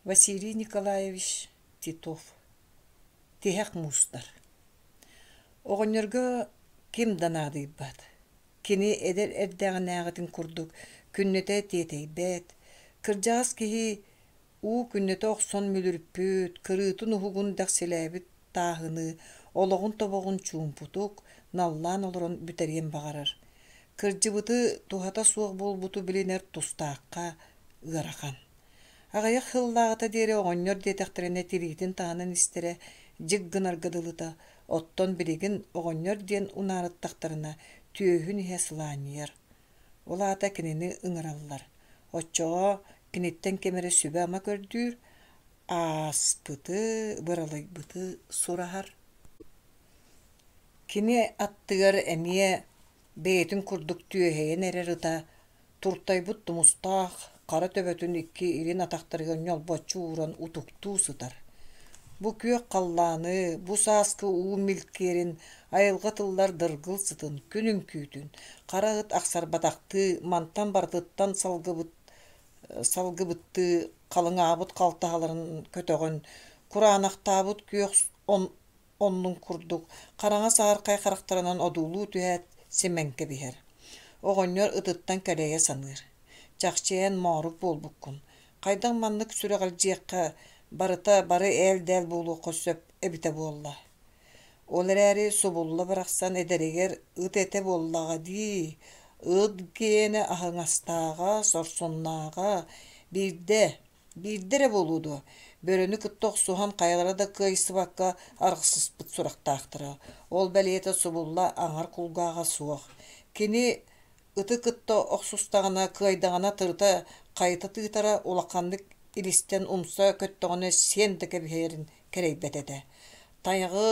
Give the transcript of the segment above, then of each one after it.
Василий Николаевич Титов Тиһэх муустар Оҕонньорго ким да наадыйбат. Кини эдэр эрдэҕинээҕитин курдук күннэтэ тиэтэйбэт, кырдьаҕас киһи уу күннэтэ охсон мүлүрүппүт, кырыытын уһугун дэхсилээбит тааһыныы олоҕун тобоҕун чуумпутук, наллаан олорон бүтэриэн баҕарар. Кырдьыбыты, туһата суох буолбуту билинэр тустаахха ыарахан. Аҕыйах сыллааҕыта диэри оҕонньор диэтэхтэринэ тириитин таһынан истэрэ дьик гынарга дылыта, оттон билигин оҕонньор диэн унаарыттахтарына түөһүн иһэ сылаанньыйар. Ол аата кинини ыҥыраллар. Оччоҕо киниттэн ким эрэ сүбэ-ама көрдүүр, ааспыты, быралыйбыты сураһар. Кини аттыгар эмиэ бэйэтин курдук түөһэйэн эрэр ыта туртайбыт тумустаах хара төбөтүн икки илин атахтарыгар ньолбоччу ууран утуктуу сытар. Бу күөх халлааны, бу сааскы уу милкиэрин, айылҕа тыллар дыргыл сытын, күн үҥкүүтүн, хара ыт ахсарбатахтыы мантан барытыттан салгыбыт салгыбыттыы халыҥаабыт халтаһаларын көтөҕөн, кураанахтаабыт күөх оннун курдук хараҥа саһархай харахтарынан одуулуу түһээт симэн кэбиһэр. Оҕонньор ытыттан кэлэйэ саныыр: «Чахчы эн моорук буолбуккун, хайдах маннык сүрэҕэлдьиэххэ, барыта бары ээл-дээл буолуохха сөп эбитэ буолла». Ол эрээри субулла барахсан эдэригэр ыт этэ буоллаҕа дии, ыт гиэнэ аһыҥастааҕа, сорсуннааҕа, биирдэ Биирдэ эрэ буолуо дуо, бөрөнү кытта охсуһан хайалара да кыайсыбакка арахсыспыт сурахтаахтара. Ол бэлиэтэ субулла аҥар кулгааҕа суох. Кини ыты кытта охсустаҕына, кыайдаҕына тырыта хайыта тыытара, улаханнык илистэн умса көттөҕүнэ сиэн да кэбиһэрин кэрэйбэт этэ. Тайаҕы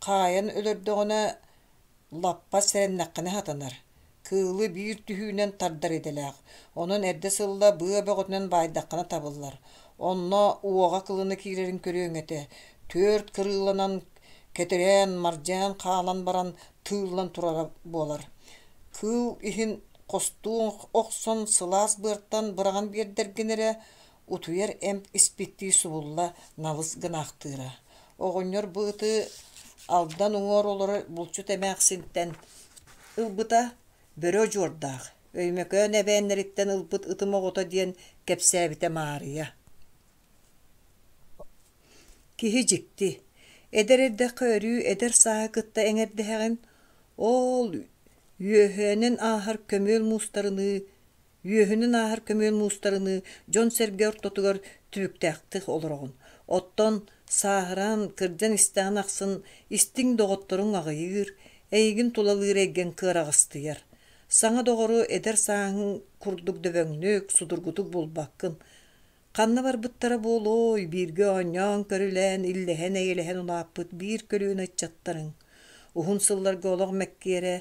хаайан өлөрдөҕүнэ Лаппа сэрэннэххинэ сатанар, кыылы биир түһүүнэн тардар идэлээх, онон эрдэ сылла быа бөҕөтүнэн баайдаххына табыллар. Онно уоҕа кылына киирэрин көрүөҥ этэ, түөрт кырыыланан кэтирээн, мардьаан хаалан баран тыыллан турара буолар. Кыыл иһин хостуу охсон сылаас быартан быраҕан биэрдэргин эрэ, утуйар эмп испиттии субулла налыс гынаахтыыра. Оҕонньор бу ыты Алдан уҥуор олорор булчут эмээхсинтэн ылбыта бөрө удьуордаах, Өймөкөөн эбээннэриттэн ылбыт ытым оҕото диэн кэпсээбитэ Маарыйа. Киһи дьикти, эдэр эрдэххэ өрүү эдэр сааһы кытта эҥэрдэһэҕин, ол үөһээнэн ааһар көмүөл муустарыныы Үөһүнэн ааһар көмүөл муустарыныы дьон-сэргэ ортотугар түбүктээхтик олороҕун. Оттон сааһыран, кырдьан истэҕин ахсын истиҥ доҕотторуҥ аҕыйыыр, эйигин тулалыыр эйгэҥ кыараҕастыйар. Саҥа доҕору эдэр сааһыҥ курдук дөбөҥнүк, судургутук булбаккын. Ханна барбыттара буолуой, бииргэ оонньоон-көрүлээн, иллэһэн-эйэлэһэн улааппыт биир көлүөнэ ыччаттарыҥ. Уһун сылларга олох мэккиэрэ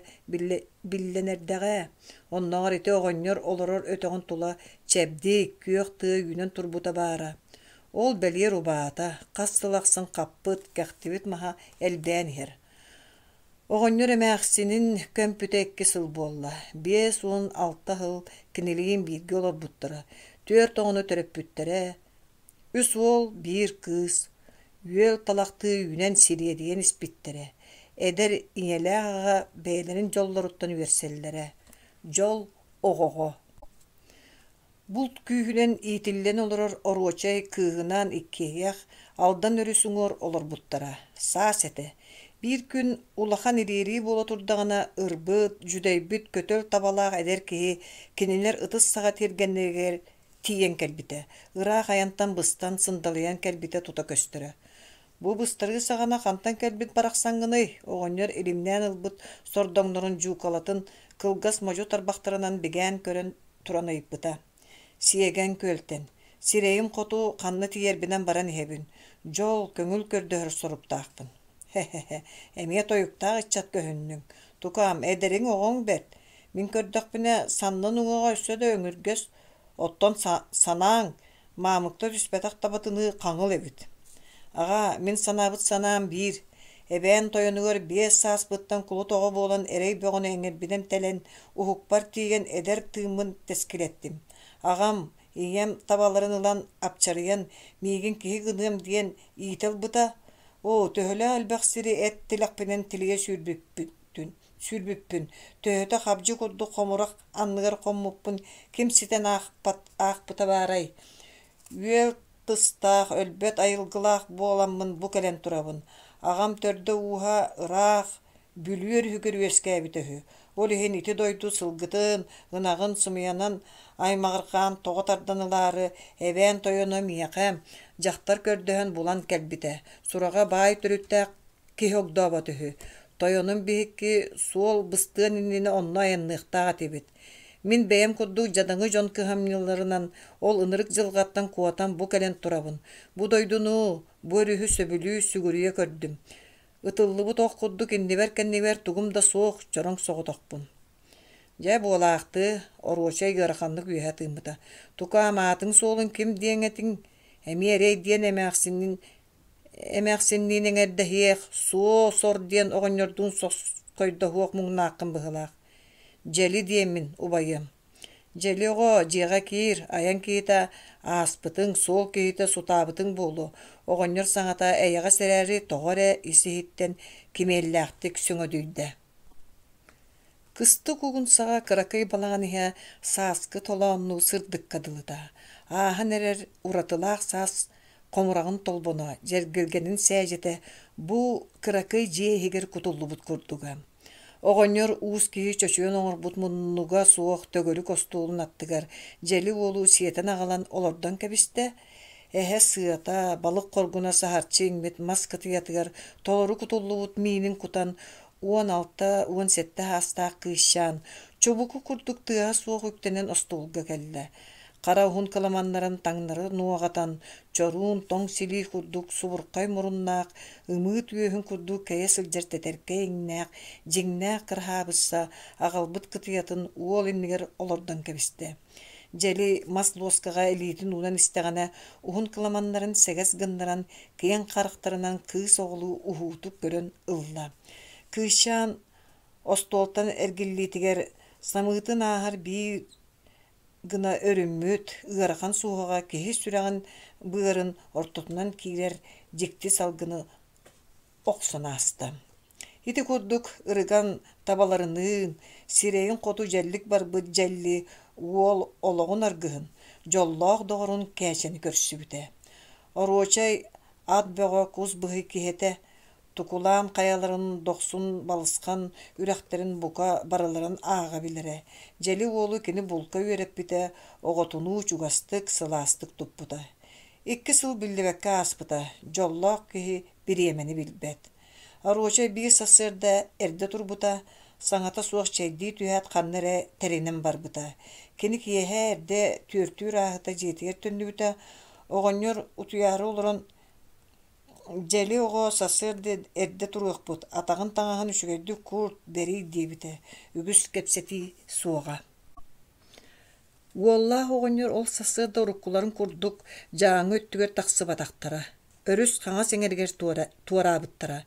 биллэн эрдэҕэ. Оннооҕор ити оҕонньор олорор өтөҕүн тула чэбдик, күөх тыа үүнэн турбута баара. Ол бэлиэр убаата, хас сыл ахсын хаппыт, кэхтибит маһа элбээн иһэр. Оҕонньор эмээхсинин көмпүтэ икки сыл буолла, 56 сыл кинилиин бииргэ олорбуттара, түөрт оҕону төрөппүттэрэ, үс уол, биир кыыс, үөл талахтыы үүнэн сириэдийэн испиттэрэ, эдэр ийэлээх аҕа бэйэлэрин дьоллоруттан үөрсэллэрэ, дьол оҕоҕо. Булт күүһүнэн иитиллэн олорор оруочай кыыһынаан иккиэйэх Алдан өрүс уҥуор олорбуттара. Саас этэ. Биир күн улахан ириэрии буола турдаҕына ырбыт, дьүдэйбит көтөл табалаах эдэр киһи кинилэр ытыс саҕа тиэргэннэригэр тиийэн кэлбитэ. Ыраах айантан быстан, сындалыйан кэлбитэ тута көстөрө. Бу быстарыы саҕана хантан кэлбит барахсаҥҥыный? оҕонньор илимнээн ылбыт сордоҥнорун дьуукалатын кылгас модьу тарбахтарынан бигээн көрөн туран ыйыппыта. Сиэгэн күөлтэн, сирэйим хоту ханна тиийэрбинэн баран иһэбин, дьол, көҥүл көрдөһөр соруктаахпын. Хэ-хэ-хэ, эмиэ тойуктаах ыччат көһүннүҥ. Тукаам, эдэриҥ оҕоҥ бэрт. Мин көрдөхпүнэ, саннын уҥуоҕа өссө да өҥүргэс, оттон санааҥ, маамыкта түспэтэх табатыныы хаҥыл эбит. Аҕаа, мин санаабыт санаам биир, эбээн тойонугар биэс сааспыттан кулут оҕо буолан эрэй бөҕөнү эҥэрбинэн тэлэн, уһукпар тиийэн эдэр тыыммын тэскилэттим. Аҕам, Ийэм табаларын ылан апчарыйан, миигин киһи гыныам диэн иитэ ылбыта. Оо, төһөлөөх элбэх сири эт тилэхпинэн тилийэ сүүрбүппүн, төһөтө хабдьы курдук хомурах анныгар хоммуппун ким ситэн аахпыта баарай? Үөл тыстаах, өлбөт айылгылаах буоламмын бу кэлэн турабын. Аҕам төрдө-ууһа ыраах Бүлүү өрүһүгэр үөскээбитэ үһү. Ол иһин ити дойду сылгытын, ынаҕын сымыйанан аймаҕырҕаан тоҕо тардан ылаары, эбээн тойоно миэхэ дьахтар көрдөһөн булан кэлбитэ. Сураҕа баай төрүттээх киһи огдообот үһү. Тойонум биһикки суол быстыан иннинэ онно айанныахтаах этибит. Мин бэйэм курдук дьадаҥы дьон кыһамньыларынан ол ынырык дьылҕаттан куотан бу кэлэн турабын. Бу дойдуну, бу өрүһү сөбүлүү, сүгүрүйэ көрдүм. Ытыллыбыт ох курдук иннибэр-кэннибэр тугум да суох, чороҥ соҕотохпун. Дьэ, буолаахтыы, оруочай ыараханнык үөһэ тыыммыта. Тукаам аатыҥ суолун ким диэҥ этиҥ? Эмиэ эрэй диэн эмээхсинин эмээхсинниин эҥэрдэһиэх, суо сор диэн оҕонньордуун сосхойдоһуох муҥнааххын быһыылаах. Дьэли диэммин, убайыам. Дьэли оҕо, дьиэҕэ киир, айан киһитэ ааспытыҥ, суол киһитэ сутаабытыҥ буолуо, оҕонньор саҥата эйэҕэс эрээри тоҕо эрэ ис-иһиттэн кимиэллээхтик сөҥөдүйдэ. Кыстык угун саҕа кыракый балаҕан иһэ сааскы толооннуу сырдыкка дылыта. Ааһан эрэр уратылаах саас хомураҕын толбоно, дьэргэлгэнин сээдьэтэ бу кыракый дьиэ иһигэр кутуллубут курдуга. Оҕонньор уус киһи чочуйан оҥорбут муннуга суох төгүрүк остуолун аттыгар дьэли уолу сиэтэн аҕалан олордон кэбистэ, эһэ сыата, балык хоргуна саһарчы иҥмит мас кытыйатыгар толору кутуллубут миинин кутан 16-17 саастаах кыысчаан чубуку курдук тыаһа суох үктэнэн остуолга кэллэ. Хара уһун кыламаннарын таҥнары нуоҕатан, чоруун тоҥ силии курдук субурхай муруннаах, ымыы түөһүн курдук кэйэ сылдьар тэтэркэй иҥнээх, дьиҥнээх кыраһаабысса аҕалбыт кытыйатын уол иннигэр олордон кэбистэ. Дьэли мас луоскаҕа илиитин уунан истэҕинэ, уһун кыламаннарын сэгэс гыннаран, киэҥ харахтарынан кыыс оҕолуу уһуутук көрөн ылла. Кыысчаан остуолтан эргиллиитигэр самыытын ааһар биир гына өрүммүт ыарахан суоһаҕа киһи сүрэҕин быарын ортотунан киирэр дьикти салгыны охсон ааста. Ити курдук ырыган табаларыныын, сирэйин хоту дьэллик барбыт дьэлли уол олоҕун аргыһын, дьоллоох доҕорун Кээчэни көрсүбүтэ. Оруочай ат бөҕө кус быһый киһи этэ, Тукулаан хайаларын дохсун балысхан үрэхтэрин бука барыларын ааҕа билэрэ. Дьэли уолу кини булка үөрэппитэ, оҕотунуу чугастык, сылаастык туппута. Икки сыл биллибэккэ ааспыта, дьоллоох киһи бириэмэни билбэт. Оруочай биир сарсыарда эрдэ турбута, саҥата суох чэйдии түһээт ханна эрэ тэринэн барбыта. Кини киэһэ эрдэ түөртүүр ааһыта дьиэтигэр төннүбүтэ, оҕонньор утуйаары олорон Дьэли оҕо сарсыарда эрдэ туруохпут, атаҕын таҥаһын үчүгэйдик куурт, бэрий диэбитэ, үгүс кэпсэтии суоҕа. Уоллаах оҕонньор ол сарсыарда уруккуларын курдук Дьааҥы өттүгэр тахсыбатахтара, өрүс хаҥас эҥэригэр туораабыттара.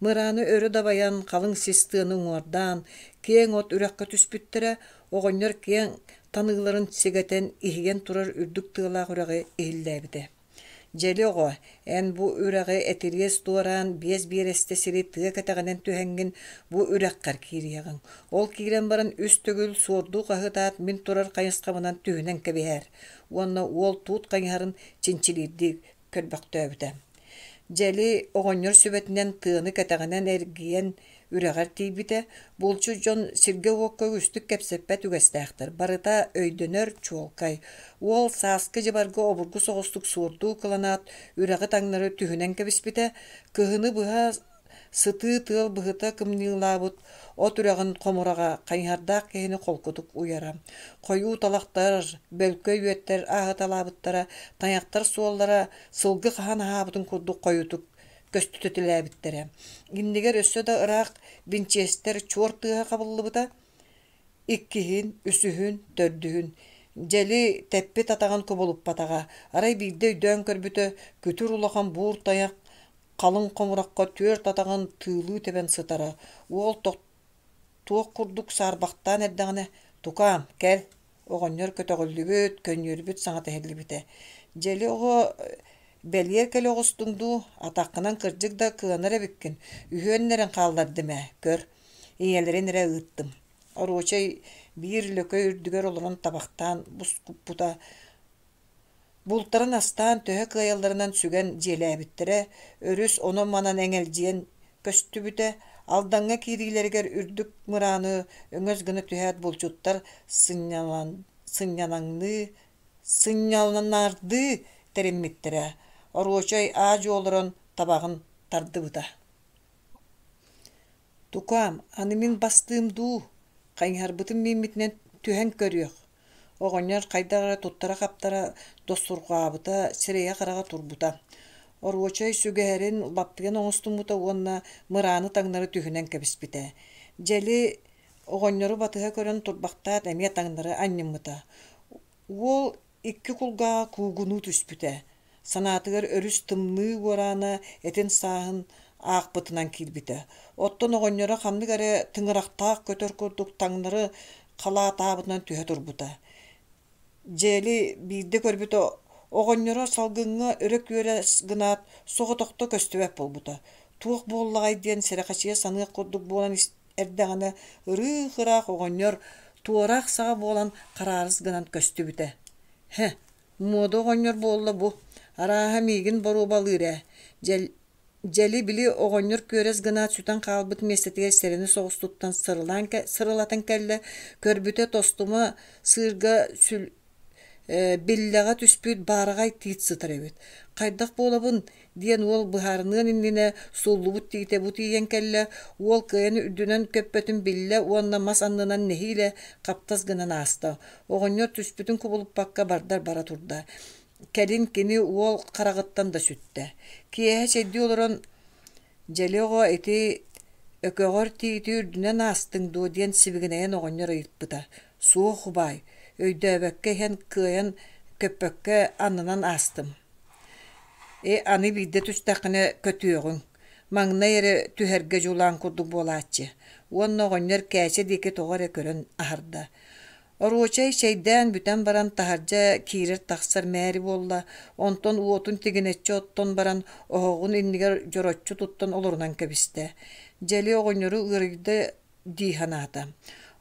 Мырааны өрө дабайан, халыҥ сис тыаны уҥуордаан, киэҥ от үрэххэ түспүттэрэ, оҕонньор киэҥ таныыларын сигэтэн иһийэн турар үрдүк тыалаах үрэҕи иһиллээбитэ. Дьэли оҕо, эн бу үрэҕи этириэс туораан биэс биэрэстэ сири тыа кэтэҕинэн түһэҥҥин бу үрэххэр киириэҕиҥ. Ол киирэн баран үс төгүл суордуу хаһыытаат мин турар хайысхабынан түһүнэн кэбиһээр уонна уол туут хайыһарын чинчилиирдии көрбөхтөөбүтэ. Дьэли оҕонньор сүбэтинэн тыаны кэтэҕинэн эргийэн Үрэҕэр тиийбитэ, булчут дьон сиргэ-уокка үгүстүк кэпсэппэт үгэстээхтэр, барыта өйдөнөр, чуолкай. Уол сааскы дьыбарга обургу соҕустук суордуу кыланаат, үрэҕи таҥнары түһүнэн кэбиспитэ, кыһыны быһа сытыы тыал быһыта кымньыылаабыт от үрэҕин хомураҕа хайыһардаах киһини холкутук уйара. Хойуу талахтар, бөлкөй үөттэр ааһыталаабыттара, тайахтар суоллара сылгы хаһан аһаабытын курдук хойутук көстүтэлээбиттэрэ. Иннигэр өссө да ыраах бинчиэстэр чуор тыаһа хабыллыбыта. Иккиһин, үсүһүн, төрдүһүн. Дьэли тэппит атаҕын кубулуппатаҕа. Арай биирдэ өйдөөн көрбүтэ, күтүр улахан буур тайах халыҥ хомурахха түөрт атаҕын тыылыы тэбэн сытара. Уол туох курдук саарбахтаан эрдэҕинэ, «Тукаам, кэл» Оҕонньор көтөҕүллүбүт, көнньүөрбүт саҥата иһиллибитэ. Дьэли оҕо бэлиэр кэлэ оҕустуҥ дуу, атаххынан кырдьык да кыанар эбиккин, үһүөннэрин хааллардым ээ, көр, ийэлэрин эрэ ыыттым. Оруочай биир лөкөй үрдүгэр олорон табахтаан бускуппута Бултарын астаан төһө кыайалларынан сүгэн дьиэлээбиттэрэ, өрүс онон-манан эҥэлдьийэн көстүбүтэ, Алдаҥҥа киириилэригэр үрдүк мырааны өҥөс гына түһээт булчуттар сынньалаҥныы сынньаланардыы тэриммиттэрэ, оруочай аа-дьуо олорон табаҕын тардыбыта. «Тукаам, аны мин бастыым дуу, хайыһарбытын мииммитинэн түһэн көрүөх» Оҕонньор хайдах эрэ туттара-хаптара досурҕаабыта, сирэйэ-хараҕа турбута. Оруочай сүгэһэрин лаппыйан оҥостуммута уонна мырааны таҥнары түһүнэн кэбиспитэ. Дьэли оҕонньору батыһа көрөн турбахтаат эмиэ таҥнары анньыммыта. Уол икки кулгааҕа куугунуу түспүтэ. Санаатыгар өрүс тымныы уораана этин сааһын аахпытынан киирбитэ. Оттон оҕонньоро ханнык эрэ тыҥырахтаах көтөр курдук таҥнары халаатаабытынан түһэ турбута. Дьэли биирдэ көрбүтэ оҕонньоро салгыҥҥа өрө күөрэс гынаат соҕотохто көстүбэт буолбута. Туох буоллаҕай диэн сэрэхэчийэ саныах курдук буолан эрдэҕинэ ырыых-ыраах оҕонньор туораах саҕа буолан хараарыс гынан көстүбүтэ. Һэ, муода оҕонньор буолла бу, арааһа миигин боруобалыыр ээ, Дьэли били оҕонньор күөрэс гынаат сүтэн хаалбыт миэстэтигэр сэрэнэ соҕус туттан сырылаан сырылатан кэллэ, көрбүтэ тостума сыырга сүл биллэҕэ түспүт баараҕай тиит сытар эбит. Хайдах буолабын диэн уол быһаарыныан иннинэ сууллубут тиитэ бу тиийэн кэллэ, уол кыайан үрдүнэн көппөтүн биллэ уонна мас аннынан нэһиилэ хаптас гынан ааста. Оҕонньор түспүтүн кубулуппакка бардар бара турда. Кэлин кини уол хараҕыттан да сүттэ. Киэһэ чэйдии олорон «Дьэли оҕо ити өкөҕөр тиити үрдүнэн аастыҥ дуо?» диэн сибигинэйэн оҕонньор ыйыппыта. «Суох убаай, өйдөөбөккө иһэн кыайан көппөккө аннынан аастым. Ээ аны биирдэ түстэххинэ көтүөҕүҥ, маҥнай эрэ түһэргэ дьулаан курдук буолааччы» уонна оҕонньор Кээчэ диэки тоҕо эрэ көрөн аһарда. Оруочай чэйдээн бүтэн баран таһырдьа киирэр-тахсар мээри буолла, онтон уотун тигинэччи оттон баран оһоҕун иннигэр дьороччу туттан олорунан кэбистэ. Дьэли оҕонньору ыарыйда дии санаата.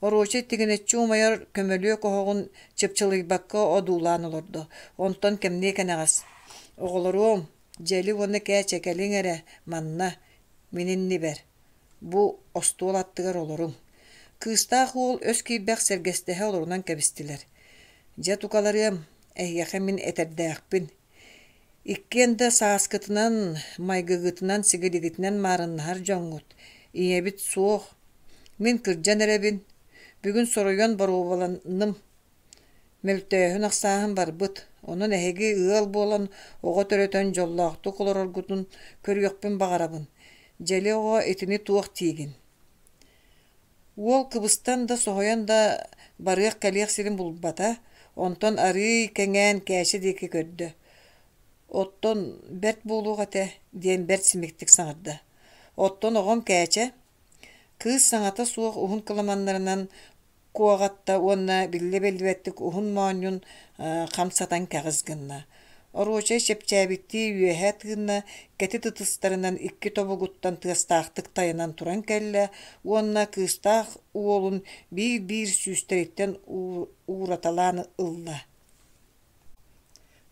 Оруочай тигинэччи умайар көмөлүөк оһоҕун чыпчылыйбакка одуулаан олордо. Онтон кэмниэ кэнэҕэс: «Оҕолоруом, Дьэли уонна Кээчэ кэлиҥ эрэ манна, мин иннибэр. Бу остуол аттыгар олоруҥ». Кыыстаах уол өс киирбэх сэргэстэһэ олорунан кэбистилэр. «Дьэ, тукаларыам, эһиэхэ мин этэрдээхпин. Иккиэн да сааскытынан, майгыгытынан-сигилигитинэн маарыннаһар дьоҥҥут. Ийэбит суох. Мин кырдьан эрэбин. Бүгүн соруйан боруобаланным. Мөлтөөһүн-ахсааһын барбыт. Онон эһиги ыал буолан, оҕо төрөтөн дьоллоохтук олороргутун көрүөхпүн баҕарабын. Дьэли оҕо итини туох диигин?» Уол кыбыстан да, соһуйан да барыах-кэлиэх сирин булбата, онтон арыый кэҥээн Кээчэ диэки көрдө: «Оттон бэрт буолуох этэ» диэн бэрт симиктик саҥарда. «Оттон оҕом Кээчэ?» Кыыс саҥата суох уһун кыламаннарынан куоҕатта уонна биллэ-биллибэттик уһун моонньун хамсатан кэҕис гынна. Оруочай чэпчээбиттии үөһэ тыынна, кэтит ытыстарынан икки тобугуттан тыастаахтык тайанан туран кэллэ уонна кыыстаах уолун биир-биир сүүстэриттэн уураталаан ылла.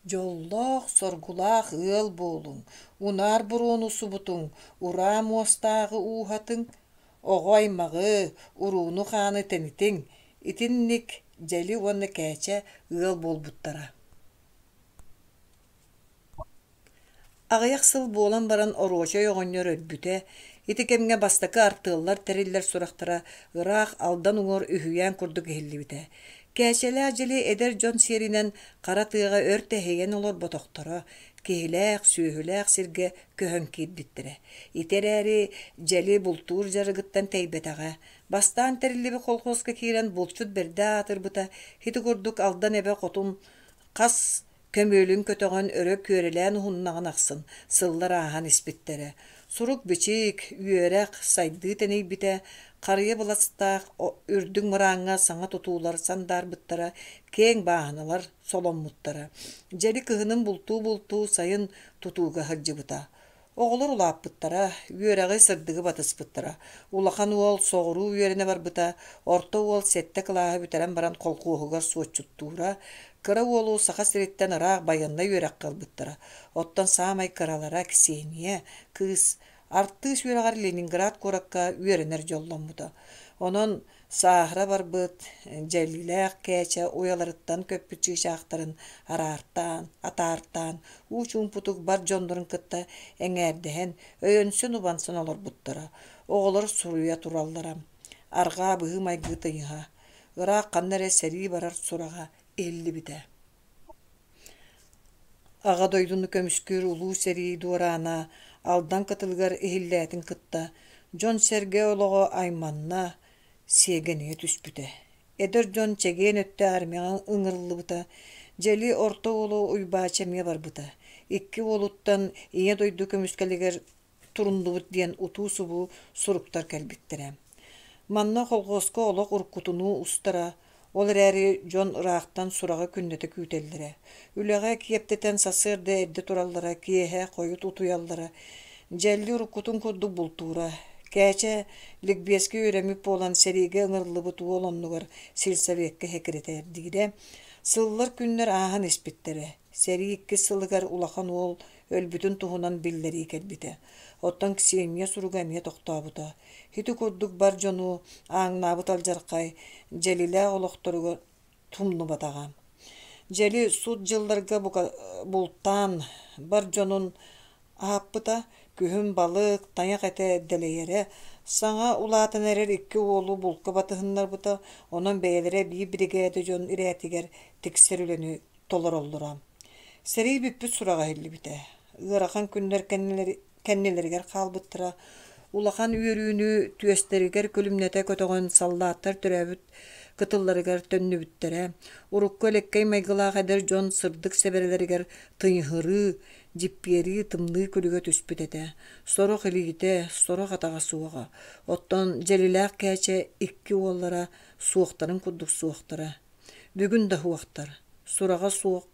Дьоллоох, соргулаах ыал буолуҥ, унаар буруону субутуҥ, ураа муостааҕы ууһатыҥ, оҕо аймаҕы, урууну-хааны тэнитиҥ, итинник Дьэли уонна Кээчэ ыал буолбуттара. Аҕыйах сыл буолан баран Оруочай оҕонньор өлбүтэ, ити кэмҥэ бастакы артыаллар тэриллэр сурахтара ыраах Алдан уҥуор үһүйээн курдук иһиллибитэ. Кээчэлээх дьили эдэр дьон сиэринэн хара тыаҕа өр тэһийэн олорботохторо, киһилээх, сүөһүлээх сиргэ көһөн киирбиттэрэ. Ити эрээри дьэли бултуур дьарыгыттан тэйбэтэҕэ. Бастаан тэриллибит колхуоска киирэн булчут бэрдэ аатырбыта, ити курдук Алдан эбэ хотун хас Көмүөлүн көтөҕөн өрө күөрэлээн уһуннаҕын ахсын сыллар ааһан испиттэрэ. Сурук-бичик, үөрэх, сайдыы тэнийбитэ, харыйа быластаах үрдүк мырааҥҥа саҥа тутуулар сандаарбыттара, киэҥ бааһыналар соломмуттара. Дьэли кыһынын бултуу-бултуу сайын тутууга сылдьыбыта. Оҕолор улааппыттара, үөрэҕи, сырдыгы батыспыттара. Улахан уол соҕуруу үөрэнэ барбыта, орто уол сэттэ кылааһы бүтэрэн баран колхуоһугар суотчуттуура, кыра уолу Саха сириттэн ыраах байыаннай үөрэххэ ылбыттара. Оттон саамай кыралара Ксения, кыыс, артыыс үөрэҕэр Ленинград куоракка үөрэнэр дьолломмута. Онон Сааһыра барбыт, дьэллилээх кээчэ уйаларыттан көппүт чыычаахтарын араартаан, атаартаан, уу чуумпутук бар дьоннорун кытта эҥээрдэһэн, өйөнсөн-убансан олорбуттара. Оҕолор суруйа тураллара. Арҕаа быһыы-майгы тыйыһа, ыраах ханна эрэ сэрии барар сураҕа иһиллибитэ. Аҕа дойдуну көмүскүүр Улуу сэрии дуораана Алдан кытылыгар иһиллээтин кытта, дьон-сэргэ олоҕо айманна, сиэгэнийэ түспүтэ. Эдэр дьон чэгиэн өттө армияҕа ыҥырыллыбыта, дьэли орто уолу Уйбаача эмиэ барбыта. Икки уолуттан Ийэ дойду көмүскэлигэр туруннубут диэн утуу-субуу суруктар кэлбиттэрэ. Манна колхуоска олох уруккутунуу устара, ол эрээри дьон ыраахтан сураҕы күннэтэ күүтэллэрэ. Үлэҕэ киэптэтэн сарсыарда эрдэ тураллара, киэһэ хойут утуйаллара. Дьэлли уруккутун курдук бултуура. Кээчэ ликбезкэ үөрэммит буолан сэриигэ ыҥырыллыбыт уол оннугар сельсовекка сэкирэтээрдиирэ. Сыллар-күннэр ааһан испиттэрэ. Сэрии иккис сылыгар улахан уол өлбүтүн туһунан биллэрии кэлбитэ. Оттон Ксения суруга эмиэ тохтообута. Ити курдук бар дьону ааҥнаабыт алдьархай дьэлилээх олохторугар тумнубатаҕа. Дьэли сут дьылларга бултаан бар дьонун аһаппыта, күһүн балык, тайах этэ дэлэйэрэ, саҥа улаатан эрэр икки уолу булка батыһыннарбыта, онон бэйэлэрэ биир биригээдэ дьон ирээтигэр тиксэр үлэни толороллоро. Сэрии бүппүт сураҕа иһиллибитэ. Ыарахан күннэр кэннилэригэр хаалбыттара. Улахан үөрүүнү түөстэригэр күлүмнэтэ көтөҕөн саллааттар төрөөбүт кытылларыгар төннүбүттэрэ. Урукку элэккэй майгылаах эдэр дьон сырдык сэбэрэлэригэр тыйыһырыы, дьиппиэрии тымныы күлүгэ түспүт этэ. Сорох илиитэ, сорох атаҕа суоҕа. Оттон Дьэлилээх Кээчэ икки уоллара суохтарын курдук суохтара. Бүгүн да уһуохтар, сураҕа суох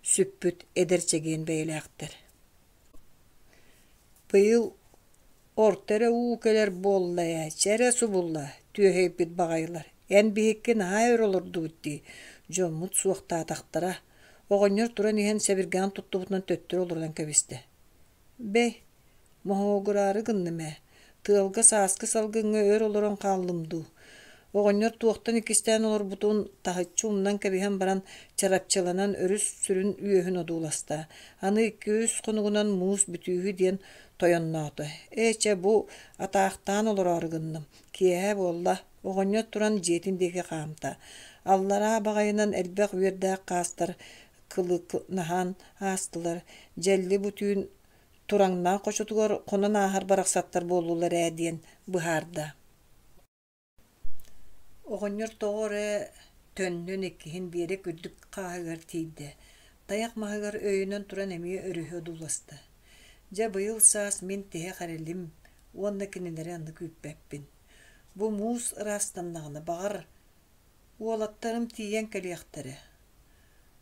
сүппүт эдэр чэгиэн бэйэлээхтэр. Быйыл орто эрэ уу кэлэр буолла ээ, чэ эрэ субулла, түөһэйбит баҕайылар, эн биһикки наһаа өр олордубут дии, дьоммут суохтаатахтара. Оҕонньор туран иһэн сэбиргэҕин туттубутунан төттөрү олорунан кэбистэ. Бэй, Моһуогураары гынным ээ, тыалга сааскы салгыҥҥа өр олорон хааллым дуу, оҕонньор туохтан иккистээн олорбутун таһыччы умнан кэбиһэн баран чарапчыланан өрүс сүрүн үөһүн одууласта, аны икки-үс хонугунан муус бүтүүһү диэн тойонноото. Ээ чэ, бу атаахтаан олороору гынным, киэһэ буолла, оҕонньор туран дьиэтин диэки хаамта. Аллараа баҕайынан элбэх үөрдээх хаастар кылыкынаһан аастылар, дьэлли бу түүн Тураҥнаах хочотугар хонон ааһар барахсаттар буоллулар ээ диэн быһаарда. Оҕонньор тоҕо эрэ төннөн иккиһин биэрэк үрдүк хааһыгар тиийдэ, тайах маһыгар өйөнөн туран эмиэ өрүһү одууласта. Дьэ быйыл саас мин тиһэх эрэлим уонна кинилэри аны күүппэппин. Бу муус ыраастаннаҕына, баҕар, уолаттарым тиийэн кэлиэхтэрэ.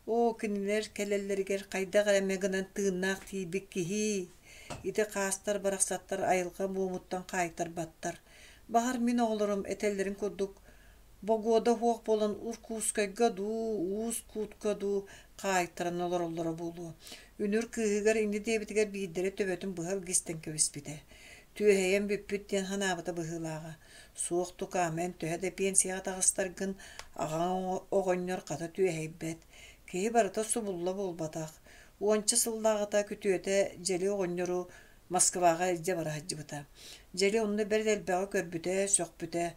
Оо, кинилэр кэлэллэригэр хайдах эмэ гынан тыыннаах тиийбит киһии, ити хаастар барахсаттар айылҕа буомуттан хаайтарбаттар. Баҕар, мин оҕолорум этэллэрин курдук, богуода суох буолан Уркуускайга дуу, Уус Куутка дуу хаайтаран олороллоро буолуо. Үнүр кыыһыгар инньэ диэбитигэр биирдэрэ төбөтүн быһа илгистэн кэбиспитэ. Түөһэйэн бүппүт диэн санаабыта быһыылааҕа. Суох тукаам, эн төһө да пенсияҕа таҕыстаргын, аҕаҥ оҕонньор хата түөһэйбэт, киһи барыта субулла буолбатах. Уонча сыллааҕыта күтүөтэ Дьэли оҕонньору Москваҕа илдьэ бара сылдьыбыта. Дьэли онно бэрт элбэҕи көрбүтэ, сөхпүтэ.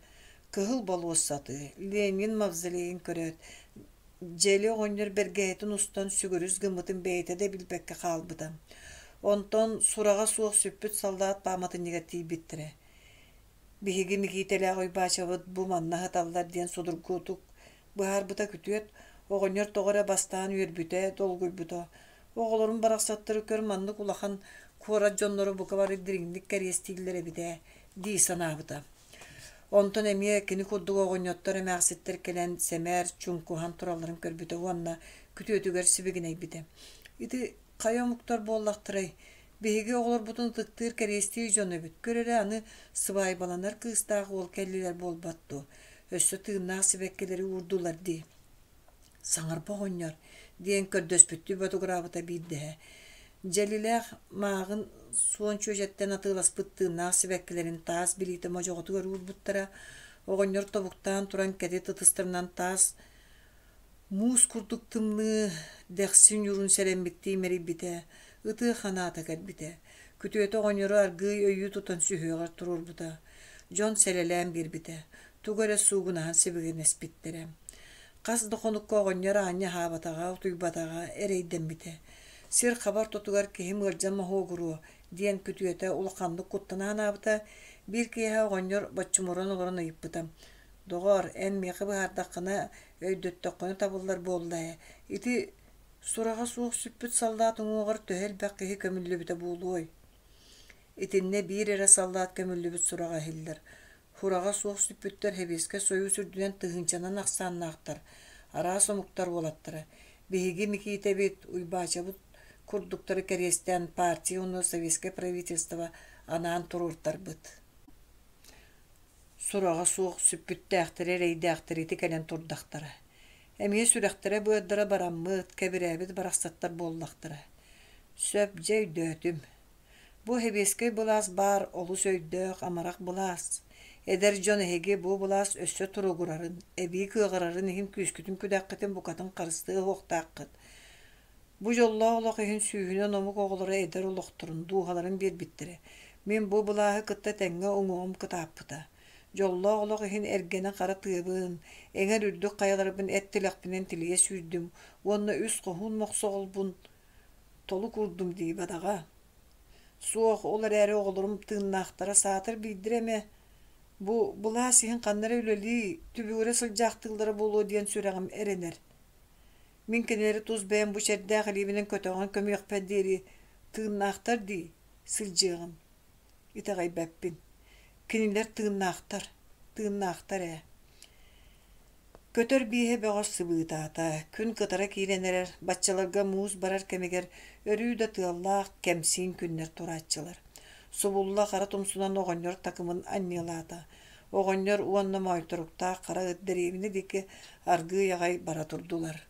Кыһыл болуоссаты, Ленин мавзолейын көрөөт, Дьэли оҕонньор бэргэһэтин устан сүгүрүс гыммытын бэйэтэ да билбэккэ хаалбыта. Онтон сураҕа суох сүппүт саллаат пааматынньыгар тиийбиттэрэ. Биһиги Микиитэлээх Уйбаачабыт бу манна сыталлар диэн судургутук быһаарбыта күтүөт, оҕонньор тоҕо эрэ бастаан үөрбүтэ, долгуйбута. Оҕолорум барахсаттары көр маннык улахан Куорат дьонноро бука бары дириҥник кэриэстииллэр эбит ээ дии санаабыта. Онтон эмиэ кини курдук оҕонньоттор эмээхситтэр кэлэн сэмээр чуҥкуһан туралларын көрбүтэ уонна күтүөтүгэр сибигинэйбитэ. Ити хайа омуктар буоллахтарай? Биһиги оҕолорбутун ытыктыыр кэриэстиир дьон эбит. Көр эрэ аны сыбаайбаланар кыыстаах уол кэллилэр буолбат дуо? Өссө тыыннаах сибэккилэри уурдулар дии. Саҥарба оҕонньор, диэн көрдөспүттүү ботугураабыта биирдэһэ. Дьэлилээх мааҕын суон чүөчэттэн атыыласпыт тыыннаах сибэккилэрин таас билиитэ модьоҕотугар уурбуттара. Оҕонньор тобуктаан туран кэтит ытыстарынан таас муус курдук тымныы дэхси ньуурун сэрэммиттии имэрийбитэ, ытыах ханаата кэлбитэ. Күтүөтэ оҕонньору аргыый өйүү тутан сүһүөҕэр туруорбута. Дьон сэлэлээн биэрбитэ, тугу эрэ суугунаһан сибигинэспиттэрэ. Хас да хонукка оҕонньор аанньа аһаабатаҕа, утуйбатаҕа, эрэйдэммитэ. Сир хаба ортотугар киһим ыалдьан моһуогуруо диэн күтүөтэ улаханнык куттана санаабыта. Биир киэһэ оҕонньор боччумуран олорон ыйыппыта: «Доҕоор, эн миэхэ быһаардаххына, өйдөттөххүнэ табыллар буолла ээ. Ити сураҕа суох сүппүт саллаат уҥуоҕар төһө элбэх киһи көмүллүбүтэ буолуой?» Итиннэ биир эрэ саллаат көмүллүбүт сураҕа иһиллэр. Сураҕа суох сүппүттэр Сэбиэскэй Сойуус үрдүнэн тыһыынчанан ахсааннаахтар, араас омуктар уолаттара. Биһиги Микиитэбит, Уйбаачабыт курдуктары кэриэстээн партия уонна советскай правительство анаан туруортарбыт. Сураҕа суох сүппүттээхтэри эрэйдээхтэри ити кэлэн турдахтара. Эмиэ сүрэхтэрэ-быардара бараммыт, кэбирээбит барахсаттар буоллахтара. Сөп, дьэ өйдөөтүм. Бу сэбиэскэй былаас баар олус өйдөөх, амарах былаас. Эдэр дьон эһиги бу былаас өссө туругурарын, эбии кыаҕырарын иһин күүскүтүн-күдэххитин букатын харыстыа суохтааххыт. Бу дьоллоох олох иһин сүүһүнэн омук оҕолоро эдэр олохторун, дууһаларын биэрбиттэрэ. Мин бу былааһы кытта тэҥҥэ уҥуоҕум кытааппыта. Дьоллоох олох иһин эргэнэ хара тыабын, эҥэр үрдүк хайаларбын эт тилэхпинэн тилийэ сүүрдүм уонна үс хоһуун мохсоҕолбун толук уурдум дии бадаҕа. Суох, ол эрээри оҕолорум тыыннаахтара саатар биирдэрэ эмэ бу былаас иһин ханна эрэ үлэлии, түбүгүрэ сылдьаахтыыллара буолуо диэн сүрэҕим эрэнэр. Мин кинилэри тус бэйэм бу чэрдээх илиибинэн көтөҕөн көмүөхпэр диэри тыыннаахтар дии сылдьыаҕым. Итэҕэйбэппин. Кинилэр тыыннаахтар, тыыннаахтар ээ. Көтөр бииһэ бөҕө сыбыытаата, күн кытара киирэн эрэр, баччаларга муус барар кэмигэр өрүү да тыаллаах, кэмсиин күннэр турааччылар. Субулла хара тумсунан оҕонньор такымын анньыалаата. Оҕонньор уонна моойторуктаах хара ыт дэриэбинэ диэки аргыый аҕай бара турдулар.